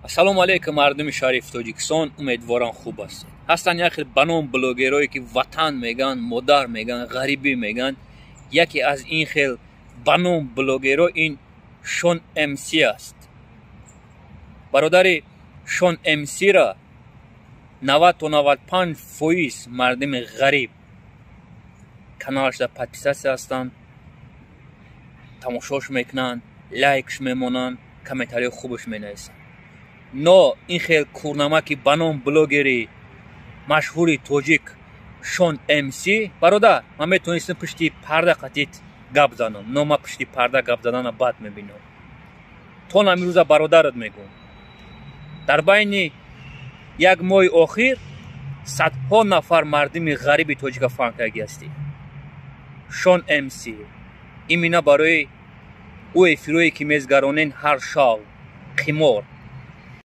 Ассалому алайкум, мардуми шарифи Тоҷикистон, умедворам, хуб ҳастед. Ҳастанд як хел ба ном блогерое, ки ватан меган, модар меган, ғарибӣ меган. Яке аз ин хел ба ном блогеро ин Шон МС аст. Бародари Шон МСра 90 то 95% мардуми ғариб каналашда подписаться ҳастанд, тамошош мекунанд, лайкш мемонанд, комментарияи хубаш менависанд. Но ин хел курнамаки ба ном блогери машҳури тоҷик Шон МС, бародар, ман метавонистам пушти парда қатит гап занам, но ман пушти парда гап задана бад мебинам. То намирӯза бародарат мегӯм, дар байни як моҳи охир садҳо нафар мардуми ғариби тоҷика фаҳм кардаги ҳастӣ. Шон МС, имина барои ӯ эфирое, ки мезгаронен ҳар шав қимор.